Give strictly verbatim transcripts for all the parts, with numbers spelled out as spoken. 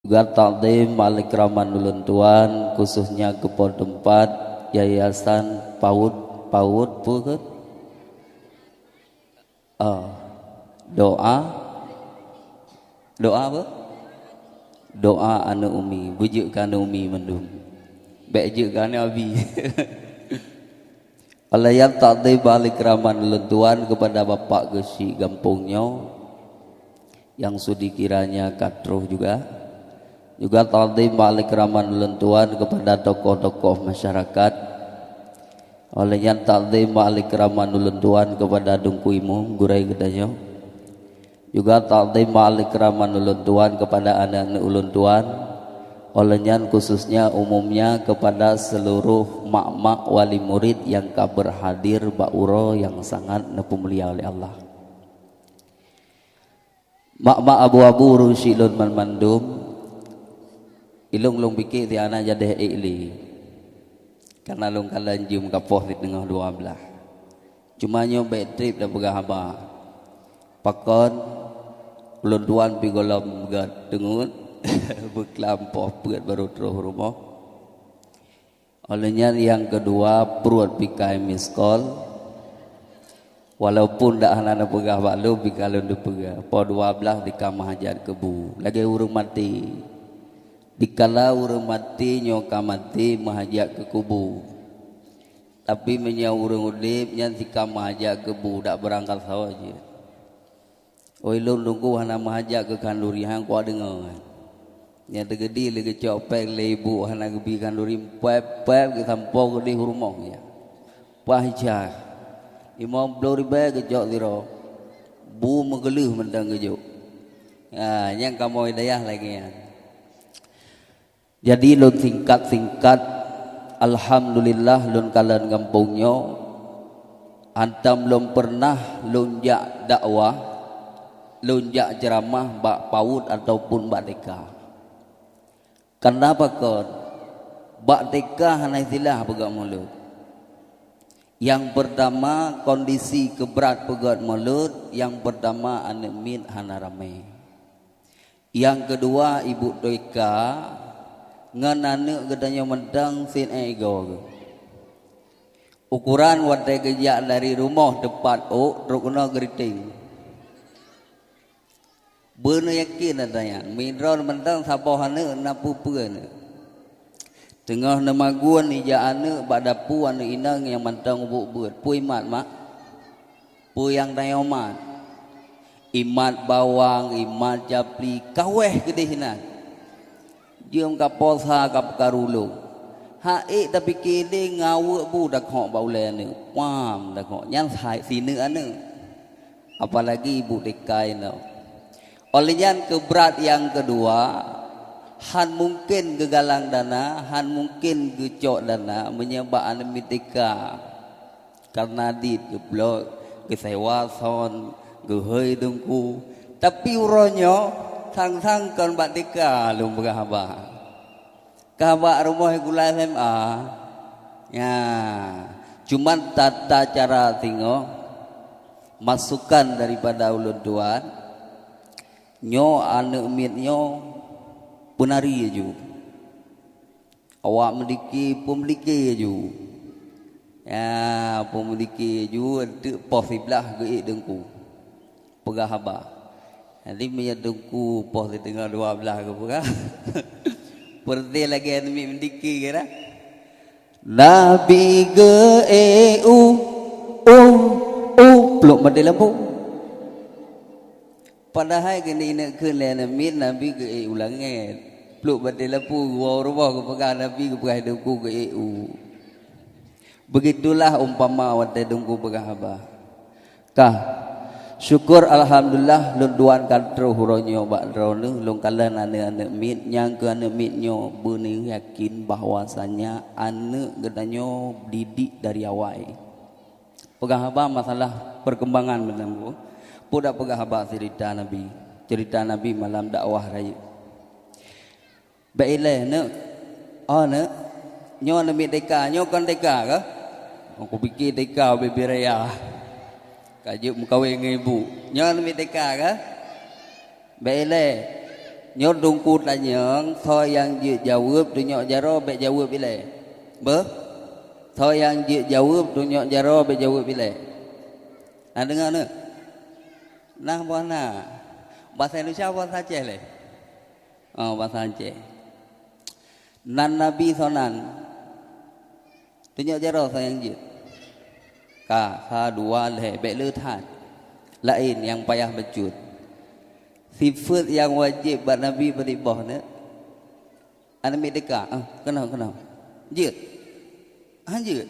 Juga takzim bak ikraman ulôn tuan, khususnya keupoh teumpat Yayasan PAUD, PAUD peue keuh? Ah, doa, doa apa? Doa aneuk umi, beujeuet keu aneuk umi mandum. Bék jeuet keu aneuk abi. Óh lheueh nyan takzim bak ikraman ulôn tuan kepada Bapak Geuchik gampông nyoe, nyang sudi kiranya ka troh juga. Juga takzim bak ikraman ulôn tuan kepada tokoh-tokoh masyarakat. Óh lheueh nyan takzim bak ikraman ulôn tuan kepada Teungku Imum, gurée geutanyoe. Juga takzim bak ikraman ulôn tuan kepada aneuk-aneuk ulôn tuan. Óh lheueh nyan khususnya umumnya kepada seluruh mak-mak wali murid nyang ka berhadir bak uroe nyang sangat neupeumulia oleh Allah. Mak-mak, abu-abu, ureuëng syik lôn banmandum, ilôn lôn pike si hana jadeh ék lé. Karena lôn kalon jeuem ka poh siteungoh dua blaih. Cuma nyoe bék treb tapeugah haba. Pakon, ulôn tuan pih gohlom gét teungeut, beuklam poh peuet barô troh rumoh. Óh lheueh nyan nyang keudua, pruet pih ka miskol. Walaupun dak hana neupeugah bak lôn, pih ka lôn teupeugah. Poh dua blaih di ka meuhajat keu bu. Lagée ureuëng maté. Dikala ureuëng maté nyoe ka maté meuhajat keu kubu. Tapi meunyoe ureuëng udeb nyan si ka meuhajat keu bu, dak beurangkasoe jih. Oi lôn Teungku hana meuhajat keu khanduri, han kudeungoe. Nyang teugeudi lé geucok péng lé ibu hana geubi khanduri, pép-pép geusampoe geudeh u rumoh ya. Paih cah. Limong ploh ribée geucok sidroe. Bu meugeuleuh mantong geujok. Ha, nyang kamoe dayah lagée nyan. Jadi lôn singkat-singkat, alhamdulillah lôn kalon gampông nyoe, hantom lôn peureunah lôn jak dakwah, lôn jak ceuramah bak PAUD ataupun bak TK. Karena pakon? Bak TK hana istilah peugah mulod. Nyang peurtama, kondisi keubrat peugét mulod, nyang peurtama, aneuk miet hana ramé. Nyang keudua, ibu TK ngon aneuk geutanyoe mantong sit ék igoe geuh. Ukoran watée geujak dari rumoh teumpat ôk trok keunoe geuriteng. Beuneuyakin ata nyan, meudroe mantong saboh aneuk na peue-peue aneuk. Teungoh neumagun ija aneuk bak dapu aneuk inong nyang mantong ubuk beuet. Peue imat, mak? Peue nyang tanyoe mat? Imat bawang, imat capli, kaweh keudeh inan. Jeuem ka posa ka peukaru lôn. Hak ék tapike lé ngaweuek bu dakhok bak ulée aneuk. Wam dakhok. Nyan hai sineuk aneuk. Apalagi ibu TK inoe. Óh lheueh nyan keubrat nyang keudua, han mungken geugalang dana, han mungken geucok dana meunyoe bak aneuk miet TK. Karena dit geublok, geusewa son, geuhôi teungku. Tapi uroe nyoe sang-sang kon bak TK lôn peugah haba. Ka bak rumoh gula SMA. Ya, cuman tata cara singoh, masukan daripada ulôn tuan, nyoe aneuk miet nyoe peunari laju. Awak meudike, peumeudike laju. Ya, peumeudike laju, enteuk poh siblaih geuék teungku. Peugah haba. Jadi meunyoe teungku poh siteungoh dua blaih geupeugah. Peureuté lagée aneuk miet meudike kira. Nabi geuék u, u, u, pluk maté lampu. Padahai keuneuk ineuk kheun lé aneuk miet Nabi geuék u langét. Pluk maté lampu, geuwoe u rumoh geupeugah Nabi geupeugah teungku geuék u. Beugitulah umpama watée teungku peugah haba. Kah, syukur alhamdulillah lôn tuan ka troh uroe nyoe bak droeneuh, lôn kalon aneuk-aneuk miet, nyang keu aneuk miet nyoe beuneuyakin bahwasanya aneuk geutanyoe didik dari awai. Peugah haba masalah perkembangan meunan bu. Peue dak peugah haba cerita Nabi, cerita Nabi malam dakwah rayeuk. Bèk ilèe, neuk. Oh, neuk. Nyoe aneuk miet TK, nyoe kon TK kah? Oh, kupike TK ubé-bé raya. Ka jeuet meukawen ngon ibu. Nyoe aneuk miet TK kah? Bèk ilèe. Nyoe Teungku tanyong, soe nyang jeuet jaweueb, tunyok jaroe bék jaweueb ilée. Beuh? Soe nyang jeuet jaweueb, tunyok jaroe bék jaweueb ilée. Na deungoe neuh? Nah, boh na. Basa Indonesia, basa Aceh lé? Oh, basa Aceh. Nan Nabi soe nan. Tunyok jaroe soe nyang jeuet. Ka, sa, dua, lhée, bék le that. Laén nyang payah bacut. Sifeuet nyang wajéb bak Nabi padit boh nyoe? Aneuk miet teuka. Ah, keunoe, keunoe. Jeuet. Han jeuet.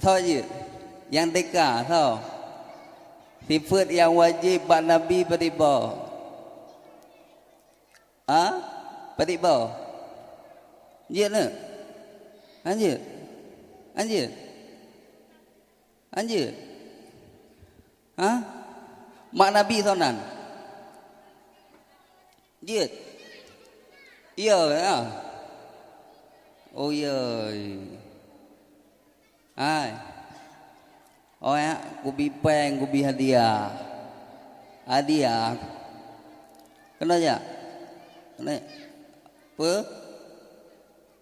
Soe jeuet? Nyang teuka, soe? Sifeuet nyang wajéb bak Nabi padit boh? Ha? Padit boh? Jeuet nyoe? Han jeuet? Han jeuet? Han jeuet? Ha? Mak Nabi soe nan? Jeuet? Iya, ya. Oh, iya. Hai. Oh, ya, kubi péng, kubi hadiah. Hadiah. Keunoe jak? Keunoe. Peue?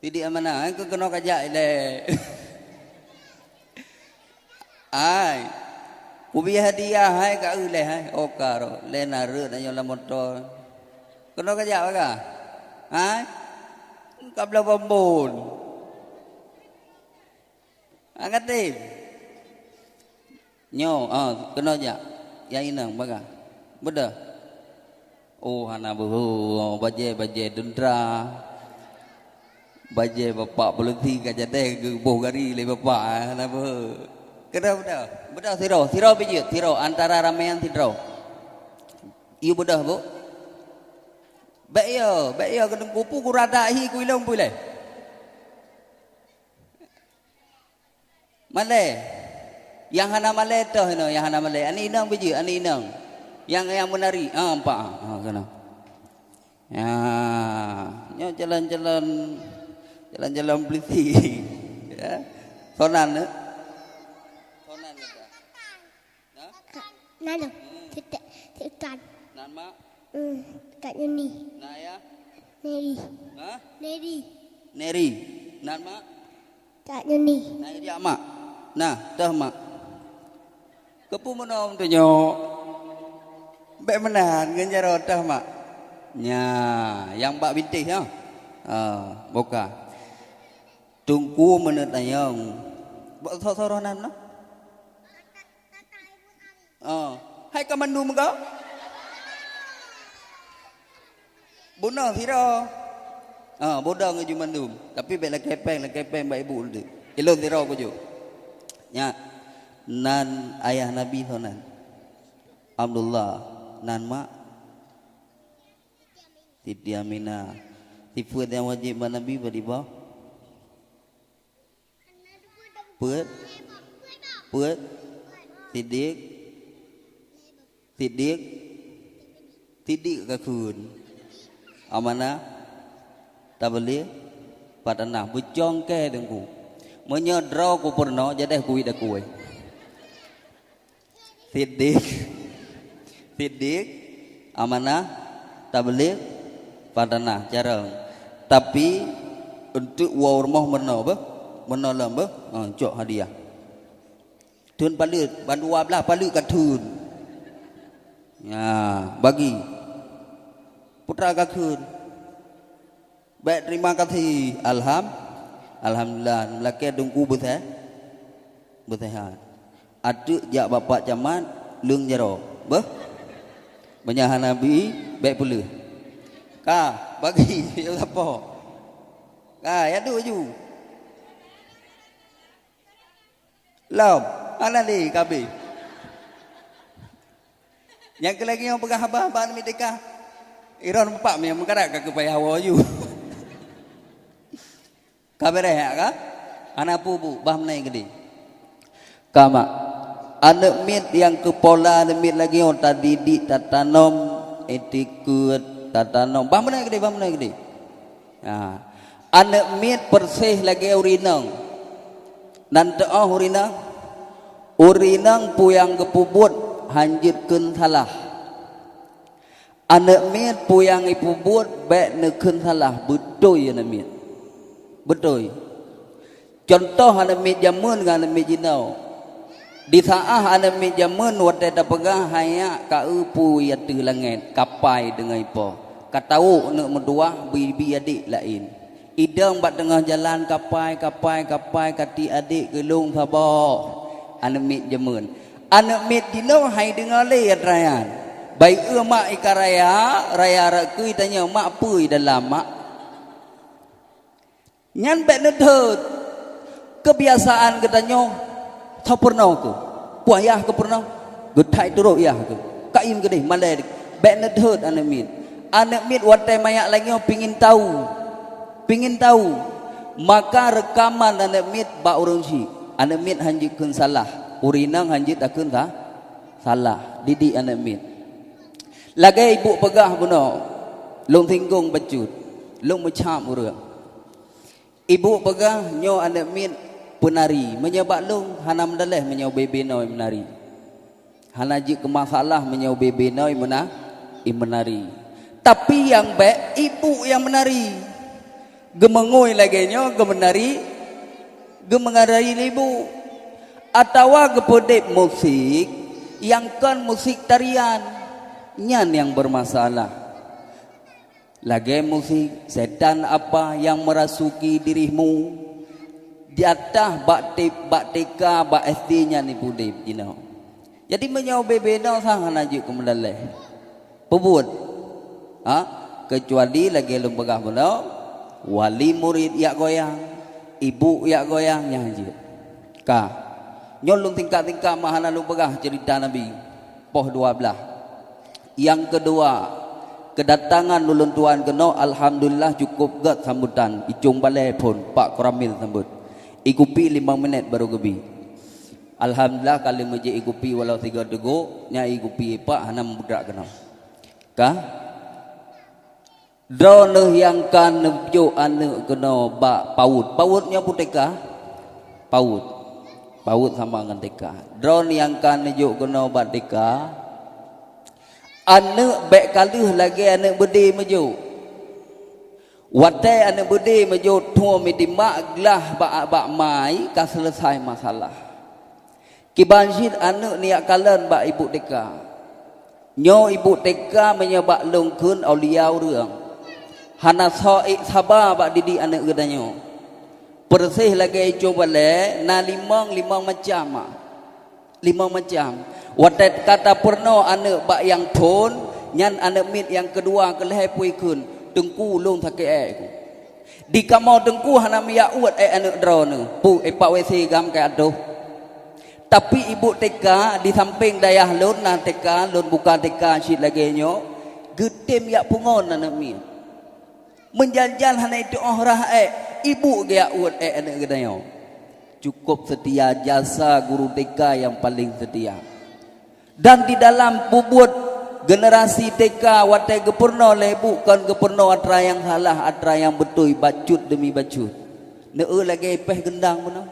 Tidik Amanah, eh, keu-, keunoe kajak ilée. Ai. Kubi hadiah, hai, ka eu lé, hai. Oh, ka rot. Lé na rot, na nyoe lam moto. Keunoe kajak, paga? Hai. Ka bloe bonbon. Angkat tem. Nyoe, ah, keunoe jak. Nyang inong, paga? Beudôh. Oh, hana beuhe, bajée-bajée teuntra. Bajée bapak polisi ka jadeh geuboh gari lé bapak, eh, hana beuhe. Keunoe beudôh. Beudôh sidroe, sidroe pih jeuet, sidroe antara ramé nyan sidroe. Yue beudôh, Bu. Bék yo, bék yo, keuneuk kupu kuradak hi kuilong pulé. Malée. Nyang hana malée toh inoe, nyang hana malée. Aneuk inong pih jeuet, aneuk inong. Nyang, nyang meunari. Ah, nampak. Ah, keunoe. Ya, nyoe calon-calon, calon-calon polisi. Ya. Soe nan, eh? Soe nan kata? Hah? Nan tu. Hmm. Teutap, teutap. Nan mak? Hmm, Kak Yuni. Nan ayah? Neri. Hah? Neri. Neri. Nan mak? Kak Yuni. Nan jak mak. Nah, toh mak. Keupeue meunoe meuntunyok? Bék meunan ngon jaroe toh mak. Nya, nyang bak bintéh nyoe. Ah, boka. Teungku meuneuk tanyong. Bak soe-soe roh nan noh? Oh, hai ka mandum kah? Bunoe sidroe. Ah, bodoh ngeju mandum. Tapi bék lakée péng, lakée péng bak ibu lé. Ilôn sidroe kujok. Nyak, nan ayah Nabi soe nan? Abdullah. Nan mak? Siti Aminah. Sifeuet nyang wajéb bak Nabi padit boh? Peuet? Peuet? Siddiq? Siddiq? Siddiq ka kheun. Amanah? Tabligh? Fatanah. Beucongkée Teungku. Meunyoe droe kupeurunoe, jadeh kuwit dakue. Siddiq, Siddiq, Amanah, Tabligh, Fatanah, carông. Tapi, untuk woe rumoh meurunoe beuh, meurunoe lom beuh, ha, cok hadiah. Thon paleuet, ban dua blaih paleuet ka thon. Ya, bagi. Putra ka kheun. Bék terima kasih. Alham-, alhamdulillah, lakée Teungku beusé-, beuseuhat. Ateueh jak bapak camat, leueng jaroe. Beuh? Meunyo hana bi, bék peuleueh. Ka, bagi, ya sapo. Ka, ya duek ju. Lom, hana lé ka abéh. Nyang keu lagée nyang peugah haba-haba namiet teuka. Iron bapak mi meukarat ka keupayah woe ju. Ka beureh ka? Hana peue bu, bah meunan keudeh. Ka mak, aneuk miet nyang keupola aneuk miet lagée nyoe tadidik, tatanom, etikeuet, tatanom. Bah meunan keudeh, bah meunan keudeh. Ha. Aneuk miet persis lagée ureueng inong. Nan teuoh ureueng inong, ureueng inong peue nyang geupeubuet hanjeuet kheun salah. Aneuk miet peue nyang jipeubuet bék neukheun salah, beutôi aneuk miet. Beutôi. Cuntoh aneuk miet jameun ngon aneuk miet jinoe. Di saát aneuk miet jameun watée tapeugah hai nyak ka eu peue ateueh langét, kapai deungon ipo. Ka tawök neuk meutuwah bri-bri adék laén. Idong bak teungoh jalan kapai, kapai, kapai ka tiek adék geulong saboh. Aneuk miet jameun. Aneuk miet jinoe hai deungoe lé atra nyan. Bai eu mak i ka raya, raya rot keue tanyoe mak peue i dalam mak. Nyan bék neudhôt. Keubiasaan geutanyoe tapeurunoe keuh. Puah yah keu peurunoe, geuthai turot yah keuh. Kaim keudeh malée. Bék neudhôt aneuk miet. Aneuk miet watée manyak lagée nyoe pingin tahu. Pingin tahu. Maka reukaman aneuk miet bak ureuëng syiek. Aneuk miet hanjeuet kheun salah. Ureuëng inong hanjeuet takheun sa-, salah. Didik aneuk miet. Lagée ibu peugah bunoe, lôn singgong bacut, lôn meucam ureuëng. Ibu peugah nyoe aneuk miet peunari, meunyoe bak lôn hana meudaleh meunyoe ubé-bé noe meunari. Hana jeuet keu masalah meunyoe ubé-bé noe meuna-, i meunari. Tapi nyang bék ibu nyang meunari. Geumeungui lagée nyoe geumeunari, geumeunari lé ibu. Atawa geupeudeb musik nyang kon musik tarian, nyan nyang beureumasalah. Lagée musik, "Setan apa yang merasuki dirimu?" Di atah bak te-, bak T K, bak S D nyan ipeudeb jinoe. Jadi meunyoe ubé-bé noe sang hana jeuet keu meudaleh. Peubuet. Ha? Keucuali lagée lôn peugah bunoe, wali murit jak goyang, ibu jak goyang nyan jeuet. Ka. Nyoe lôn singkat-singkat meuhana lôn peugah ceurita Nabi. Poh dua blaih. Nyang keudua, keudatangan ulôn tuan keunoe alhamdulillah cukôp gét sambutan, icong balée phon Pak Koramil sambot. Ikupi limong minét barô geubi. Alhamdulillah ka lheueh meujeuet ikupi walau sigoe teugok, nyan ikupi ipak hana meubudrak keunoe. Ka? Droeneueh nyang ka neujok aneuk keunoe bak PAUD. PAUD nyoe peue T K? PAUD. PAUD sama ngon T K. Droeneueh nyang ka neujok keunoe bak T K, aneuk bék ka lheueh lagée aneuk beudé meujok. Watée aneuk beudé meujok thon meudimbak glah bak, bak mai ka seuleusai masalah. Kiban cit aneuk neujak kalon bak ibu T K. Nyoe ibu T K meunyoe bak lôn kheun aulia ureuëng. Hana soe ék saba bak didik aneuk geutanyoe. Peureuseh lagée icong balée na limong, limong macam, ah. Limong macam. Watée ka tapeurunoe aneuk bak nyang phon, nyan aneuk miet nyang keudua keu lhée peue kheun, "Teungku, lôn sakét ék." Di kamoe teungku hana meuyak uet ék aneuk droeneueh, pu, ipak W C gam keu adoh. Tapi ibu T K di sampéng dayah lôn na T K, lôn buka T K cit lagée nyoe, geutem yak pungon aneuk miet. Meujan-jan hana itu'oh rhah ék, ibu geuyak uet ék aneuk geutanyoe. Cukup seutia jasa guru T K nyang paleng seutia. Dan di dalam peubuet generasi T K watée geupeurunoe lé bu kon geupeurunoe atra nyang salah, atra nyang beutôi, bacut deumi bacut. Neu lagée ipéh geundang meunoe.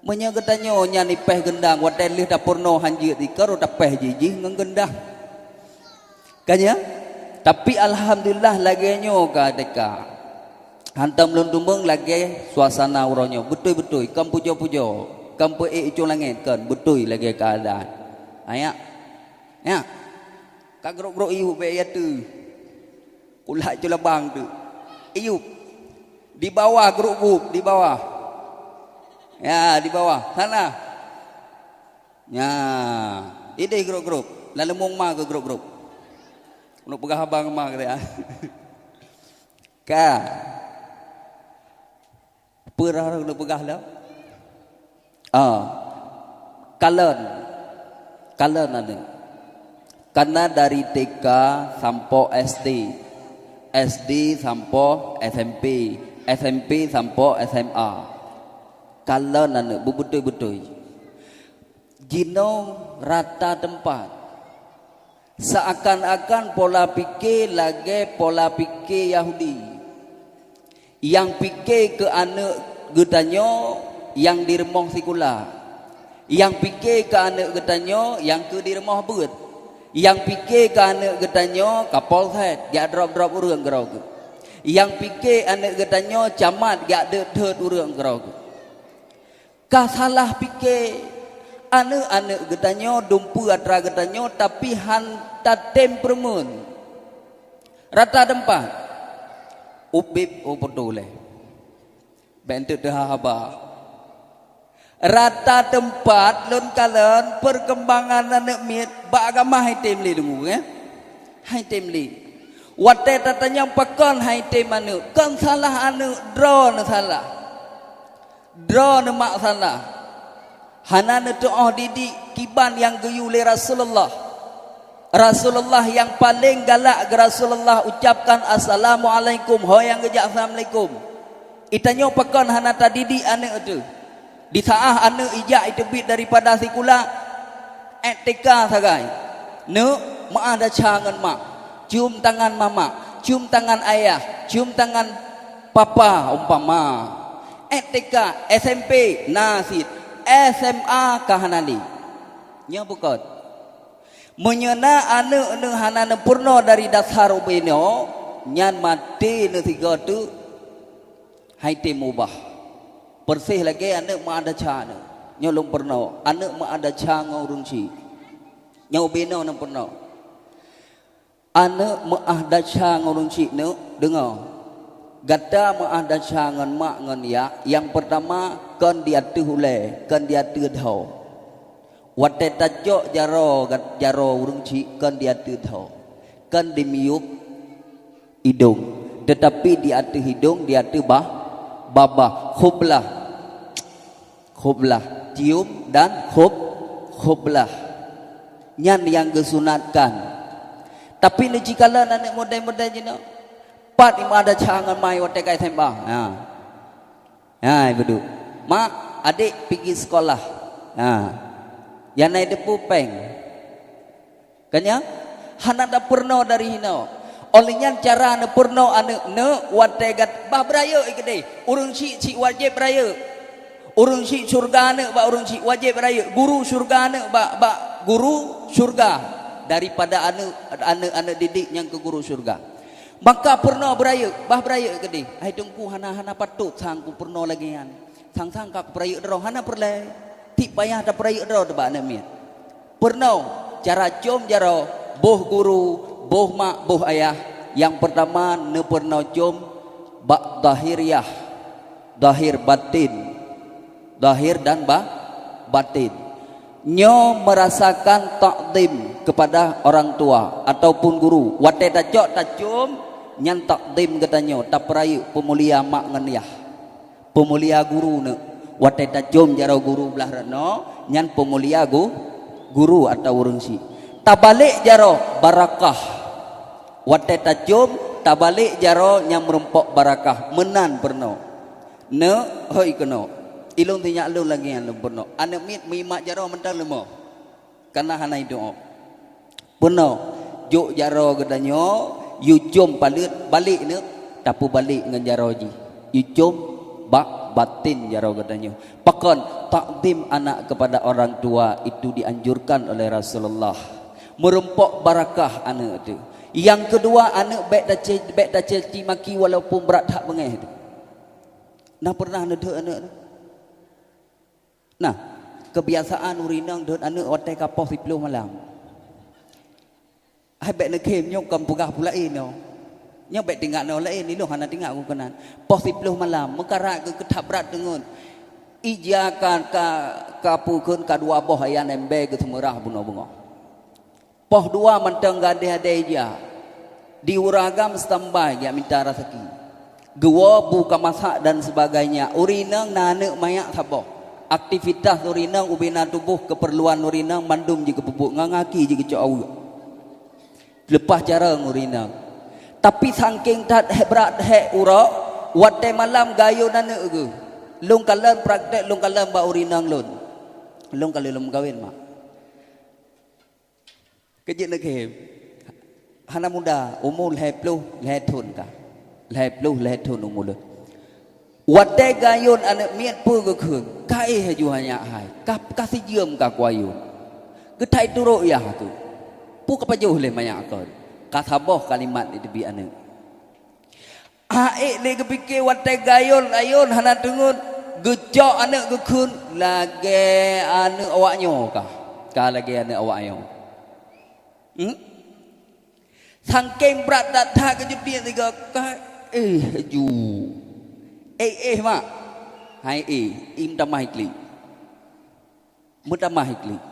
Meunyoe geutanyoe nyan ipéh geundang watée lheueh tapeurunoe hanjeuet ikaru tapéh jih-jih ngon geundang. Ka nyan? Tapi alhamdulillah lagée nyoe ka T K. Hantom lôn teumeung lagée suasana uroe nyoe. Beutôi-beutôi, kon pujoe-pujoe, kon peu-ék icong langét, kon, beutôi lagée keuadaan. Ayak. Nyak. Ka grok-grok iyup bék ya teu. Kulak icong labang tu. Iyup. Di bawah grok-grok, di bawah. Ya, di bawah. Sana. Ya. Ideh grok-grok. Lalu mong ma ke grok-grok. Untuk peugah abang ma ke ya. Ka. Peurah lôn peugah lom. Ah. Kalon. Kalon aneuk. Kana dari T K sampoe S D. S D sampoe S M P. S M P sampoe S M A. Kalon aneuk beubeutôi-beutôi. Jinoe rata teumpat. Seakan-akan pola pike lagée pola pike Yahudi. Nyang pike keu aneuk geutanyoe nyang di rumoh sikula. Nyang pike keu aneuk geutanyoe nyang keu di rumoh beuet. Nyang pike keu aneuk geutanyoe kapolsek, jak drop-drop ureuëng keudroe geuh. Nyang pike aneuk geutanyoe camat, jak deuet-deuet ureuëng keudroe geuh. Ka salah pike, aneuk-aneuk geutanyoe dumpeue atra geutanyoe, tapi hán tatem peureumeun. Rata teumpat, ubit u poto lé. Bék enteuk teuha haba. Rata teumpat lôn kalon peurkembangan aneuk miet bak agama hai tem lé deungoe, eh? Hai tem lé. Watée tatanyong pakon hai tem aneuk, kon salah aneuk, droeneuh salah. Droeneuh mak salah. Hana neutuoh didik kiban nyang geuyue lé Rasulullah. Rasulullah nyang paleng galak keu Rasulullah ucapkan assalamualaikum, ho nyang geujak assalamualaikum. Itanyoe pakon hana tadidik aneuk teuh. Di saat aneuk ijak iteubiet daripada sikula, ék teuka sagai. Neuk, meuah desya ngon mak. Cium tangan mamak, cium tangan ayah, cium tangan papa umpama. Ék teuka S M P na cit, S M A ka hana lé. Nyoe bukon. Meunyoe na aneuk neuh hana neupeurunoe dari dasar ubé nyoe, nyan maté neuh sigoe teuk hai tem ubah. Persis lagée aneuk meuah desya neuh. Nyoe lôn peurunoe, aneuk meuah desya ngon ureuëng chik. Nyoe ubé nyoe neupeurunoe. Aneuk meuah desya ngon ureuëng chik neuk, deungoe. Gata meuah desya ngon mak ngon yah, nyang peurtama kon di ateueh ulée, kon di ateueh dhoe. Watée tacok jaroe gat-, jaroe ureuëng chik kon di ateueh dhoe, kon di miyueb idong, teutapi di ateueh idong, di ateueh bah, babah, khublah. Khublah, cium dan khub, khublah. Nyan nyang geusunatkan. Tapi neucikalon aneuk mudai-mudai jinoe, pat imeuah desya ngon mak watée ka S M A. Ha. Ha, ibeudôk. Mak, adék pigi sekolah. Ha. Nyang na ideupu péng. Ka nyan, hana tapeurunoe dari hinoe. Óh lheueh nyan cara neupeurunoe aneuk neuk watée gat-, bah beurayeuk keudeh. Ureuëng chik, chik wajéb beurayeuk. Ureuëng chik syeuruga aneuk bak ureuëng chik wajéb beurayeuk. Guru syeuruga aneuk bak, bak guru syeuruga. Daripada aneuk, aneuk-aneuk didik nyang keu guru syeuruga. Maka peurunoe beurayeuk, bah beurayeuk keudeh. Hai Teungku, hana, hana patôt sang kupeurunoe lagée nyan. Sang-sang ka kupeurayeuk droe, hana peureulée. Tieb payah tapeurayeuk droe teuh bak aneuk miet. Peurunoe, cara com jaroe, boh guru, boh mak, boh ayah. Nyang peurtama neupeurunoe com bak zahiriah, zahir batin. Zahir dan ba-, batin. Nyoe meurasakan takzim keupada orang tua ataupun guru. Watée tacok tacom, nyan takzim geutanyoe, tapeurayeuk peumulia mak ngon yah. Peumulia guru neuk. Watée tacom jaroe guru blaih rot noe, nyan peumulia gu-, guru atawa ureuëng chik. Tabalek jaroe barakah. Watée tacom, tabalek jaroe nyang meurumpok barakah. Meunan peurunoe. Neuk, hôi keunoe. Ilôn sinyak lôn lagée nyan lôn peurunoe. Aneuk miet meuimat jaroe mantong leumo. Kana hana idoe. Peunoh, jok jaroe geutanyoe, yue com paleuet, balek neuk, tapeubalek ngon jaroe jih. Yue com bak baten jaroe geutanyoe. Pakon, takzim anak kepada orang tua itu dianjurkan oleh Rasulullah. Meurumpok barakah aneuk teuh. Nyang keudua, aneuk bék tace-, bék tacaci maki walaupun brat that beungéh teuh. Na pernah neudeuek aneuk teuh? Nah, keubiasaan ureuëng inong deuet aneuk watée ka poh siplôh malam. Hai bék neukhem nyoe kon peugah peue laén nyoe. Nyoe bék tinggai nyoe laén, ilôn hana tinggai keu keunan. Poh siplôh malam, meukarat keu keutab brat teungeut. Ija ka, ka, ka peue kheun ka dua boh ayam embée geuseumeurah bunoe beungoh. Poh dua mantong gadeh adé ija. Di ureuëng agam standby jak mita rasaki. Geuwoe bu ka masak dan sebagainya. Ureuëng inong na aneuk manyak saboh. Aktivitas ureuëng inong ubena tuboh keupeurluan ureuëng inong mandum jikeupubuet ngon gaki jikeucok aweuek. Leupah carông ureuëng inong. Tapi sangking that hék brat hék uroe, watée malam gayôn aneuk geuh. Lôn kalon praktek lôn kalon bak ureuëng inong lôn. Lôn ka lheueh lôn meukawen mak. Keujeuet neukhem. Hana muda, umu lhée ploh lhée thon ka. Lhée ploh lhée thon umu lôn. Watée gayôn aneuk miet peue geukheun, ka éh laju hanyak hai, ka, ka sijeuem ka kuayôn. Geuthai turok yah keuh. Peue ka pajoh lé manyak kon? Ka saboh kalimat di teubiet aneuk. Aék lé geupike watée gayôn-ayôn hana teungeut, geucok aneuk geukheun lagée aneuk awaknyoe kah. Ka lagée aneuk awaknyoe. Hmm? Sangkeng brat that-that keujeutiek sigoe kah, eh, ju. Eh, eh, mak. Hai, eh, im tamah iklik. Meutamah iklik.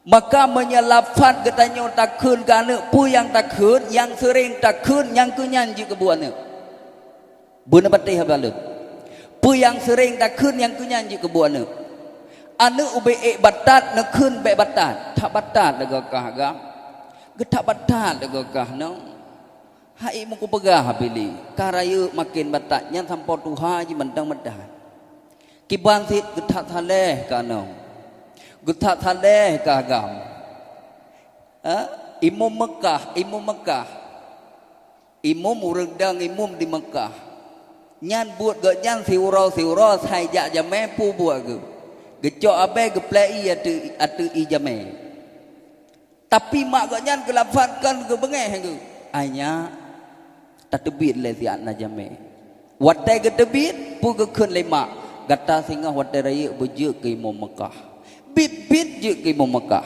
Maka meunyoe lafat geutanyoe takheun keu aneuk, peue nyang takheun, nyang seuréng takheun, nyang keu nyan jeuet keu buet aneuk. Beuna patéh haba lôn. Peue nyang seuréng takheun, nyang keu nyan jeuet keu buet aneuk. Aneuk ubé ék batat, neukheun bék batat. That batat lagoe kah agam. Geutat batat lagoe kah nyoe. Hai meukupeugah Bili, ka rayeuk maken batat nyan sampoe tuha jih mantong meudan. Kiban cit geuthat saleh keu aneuk. Geuthat saleh keu agam. Ha? Imum Meukah, imum Meukah. Imum ureuëng dang imum di Meukah. Nyan buet gobnyan siuroe-siuroe sai jak jamé peue buet geuh. Geucok abée geuplai ié ateueh, ateueh ié jamé. Tapi mak gobnyan geulafatkan geubeungéh geuh, "Ai nyak, tateubiet lé siat na jamé." Watée geuteubiet, peue geukheun lé mak, "Gata singoh watée rayeuk beujeuet keu imum Meukah. Biet-biet jeuet keu imum Meukah."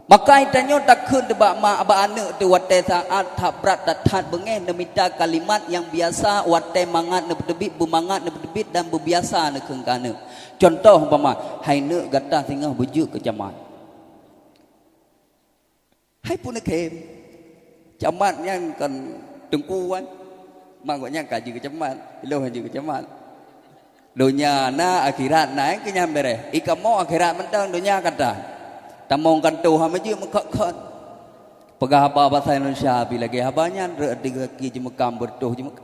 Maka tanyoe takheun teubak mak bak aneuk teuh watée saát that brat that-that beungéh neumita kalimat nyang biasa watée mangat neupeuteubiet, beumangat neupeuteubiet dan beubiasa neukheun keu aneuk. Cuntoh umpama, "Hai neuk, gata singoh beujeuet keu camat." Hai pun neukheun. Camat nyan kon teungku kan. Mak gobnyan ka jeuet keu camat, ilôn jeuet keu camat. Donya na, akhirat na, nyang keu nyan beureh. I kamoe akhirat mantong, donya ka tan. Tamong kantoh hana jeuet meukhot-khot. Peugah haba basa Indonesia, pi lagée haba nyan, rot di gaki jeumeukam, beureutoh jeumeukam.